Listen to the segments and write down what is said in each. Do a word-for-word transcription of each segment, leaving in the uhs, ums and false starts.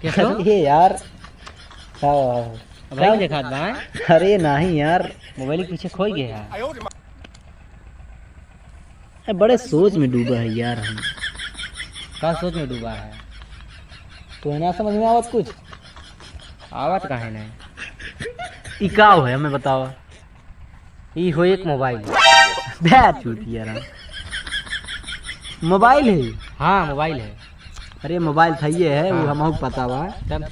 कैसे हो? अरे यार, हाँ। भाई देखा था? अरे नहीं यार, मोबाइल के पीछे खोई गया है। ए, बड़े सोच में डूबा है यार हम। का सोच में डूबा है? तो है ना समझ में आवत कुछ? आवत काहे नहीं? ई का हो है, हमें बतावा। ई हो एक मोबाइल। बे चूतिया रहा। मोबाइल है? हाँ, मोबाइल है। अरे मोबाइल था ये है, वो हाँ। हमहू पता बा। तब?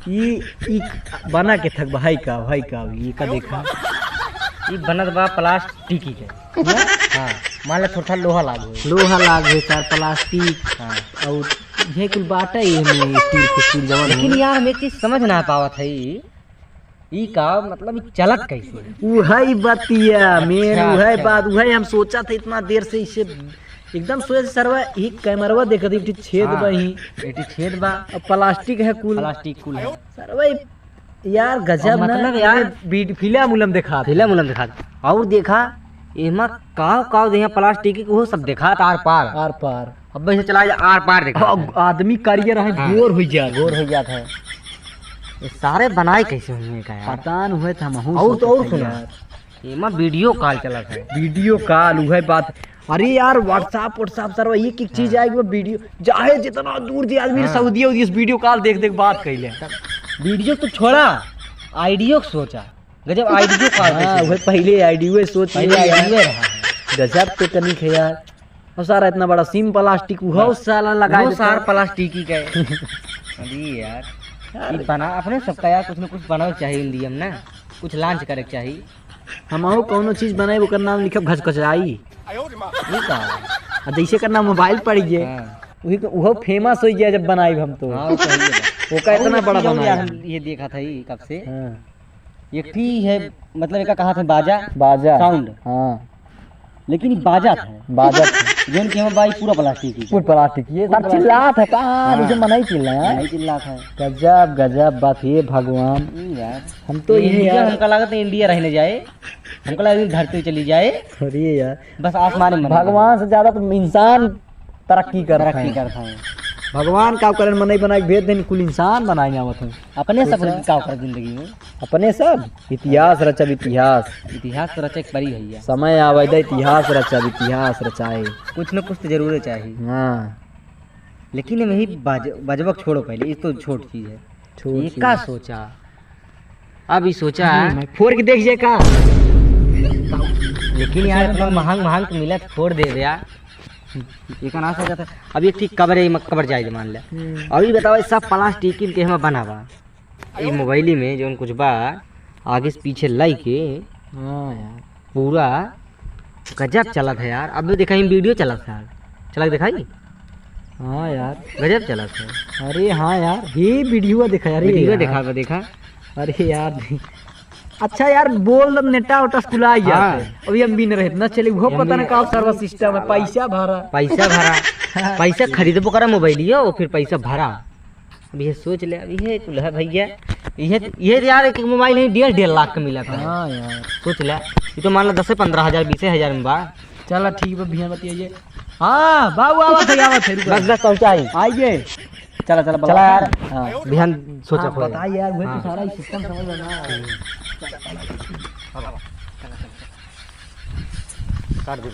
ई, ई बना के थक भाई का, भाई का, ये का देखा? ई बनत बा प्लास्टिक के। हाँ, मान ले थोड़ा लोहा लाग होई। लोहा लाग होई, चार प्लास्टिक। हाँ। और ये कुल बाटा ही हमें स्टील के स्टील जवन लेकिन होई। यार, हम एक चीज समझ ना पावत है, ई का मतलब, ई चलत कैसे? उहई बतिया, मेन अच्छा, उहई अच्छा। बात, उहई हम सोचा था इतना देर से, इसे एकदम सोचे सरवा, ई कैमरवा देखत, एक ठे छेद हाँ, बा ही। एक ठे छेद बा। अब प्लास्टिक है कुल। प्लास्टिक कुल है। सरवा, यार, गजब अब ना, मतलब यार, ये बीट-, फिल्म उलम देखात। फिल्म उलम देखात। और देखा, एमा काव, काव देहा प्लास्टिक के, वो सब देखात आर पार। आर पार। अब वैसे चला जा, आर पार देखात अब है। आदमी करिया रहे, हाँ। गोर हो जात। गोर हो जात है। ये सारे बनाए कैसे हुए का यार? पता न हुए था, महू और तो और सोचत है सुना। यार। एमा वीडियो कॉल चलत है। वीडियो कॉल, उहे बात। अरे यार, WhatsApp, WhatsApp सर, एक एक चीज हाँ। आए, वो वीडियो, चाहे जितना दूर जे आदमी हाँ। सऊदिया, उदिया से वीडियो कॉल देख, देख बात कैले। वीडियो तो छोड़ा, आइडियो सोचा। गजब आइडियो कॉल हाँ, कैसे? वह पहले आइडियो सोच पहले लिया यार। आइडियो रहा है। गजब टेक्निक है यार। और सारा इतना बड़ा सिम प्लास्टिक, उहो बस। साला लगा उहो देता। सार प्लास्टिक ही का है। अरे यार, यार। ये बना, अपने सबका यार, कुछ न कुछ बनावे के चाहिए इंडिया में ना, कुछ लॉन्च करे के चाहिए। हमहू कौनो चीज बनाई, ओकर नाम लिखब घचघचाई। ये का है? आ जैसे का नाम मोबाइल पड़ गए, हाँ। वही तो, उहो फेमस हो गया जब बनाई हम तो। हाँ, वो तो है ही है। ओका इतना और बड़ा एक चीज और बनाई। यार, हम ये देखा था ही कब से। हाँ। एक ठी है, मतलब, एका कहा था बाजा, बाजा। साउंड। हाँ। लेकिन ई बाजा था। बाजा था। जौन कि हमें बाई पूरा प्लास्टिक ही। पूरा प्लास्टिक, ये पूरा सब प्लास्टिक। चिल्लात है, कहाँ हाँ। उसे मनाई चिल्ला है? मनाई चिल्लात है। गजब, गजब बात, हे भगवान। हम्म, यार। हम तो ये ये इंडिया, यार। हमका लागत है इंडिया रहने जाए, हमका लागत है धरती चली जाए। अरे यार। बस आसमान में भगवान से ज्यादा तो इंसान तरक्की करत तरक्की हैं। करत हैं। भगवान का करें, मनई बनाई के भेज देन, कुल इंसान बनाए आवत हैं। अपने सब सोचा। का कर जिंदगी में। अपने सब इतिहास रचब, इतिहास। इतिहास तो रचे के पड़ी भैया। समय आवे दे, इतिहास रचब, इतिहास रचाए। कुछ न कुछ तो जरूर चाही। हाँ। लेकिन हम यही बाज-, बजबक छोड़ो पहले, ये तो छोट चीज है। छोट ये चीज। का सोचा? अब ई सोचा अरे, है। मैं फोड़ के देख जाए का? लेकिन यार, इतना महंग, महंग तो मिला, तो फोड़ दे दे यार। ये का ना सोचा था। अब ये ठीक कबर है, ये कबर जाए, मान ले। हम्म। अब ये बताओ, ये सब प्लास्टिक के हम बना बा। ये मोबाइल में जौन कुछ बा, आगे से पीछे लाई के हाँ यार। पूरा गजब चलत है यार। अब देखा, वीडियो चलत है, चला के दिखाई। हाँ यार। गजब चलत है। अरे हाँ यार, ये वीडियो देखा यार, ये वीडियो यार। देखा बा, देखा। अरे यार, अच्छा यार, बोल दम नेटा ओटा स्कूल आ गया हाँ। है। अभी हम भी न रहे, न चले, वो पता न का सर्वर सिस्टम है, पैसा भरा। पैसा भरा। पैसा खरीदबो करा मोबाइल, यो, फिर पैसा भरा। अब ये सोच ले, अब ये कुल है भैया, ये, ये यार एक मोबाइल है, डेढ़, डेढ़ लाख का मिला था। हाँ यार। सोच ले, ये तो मान लो दस से पन्द्रह हजार, बीस हजार में बा। चला ठीक बा, भैया बताइए। हाँ, बाबू आवत है, आवत है, रुको। बस, बस पहुँचा ही। आइए। चला, चला, चला बुलाओ। यार। हाँ। बिहान सोचा हाँ, खोए। बताइए यार, वही तो हाँ। सारा ही सिस्टम समझ में ना आ रहा है। काट दे।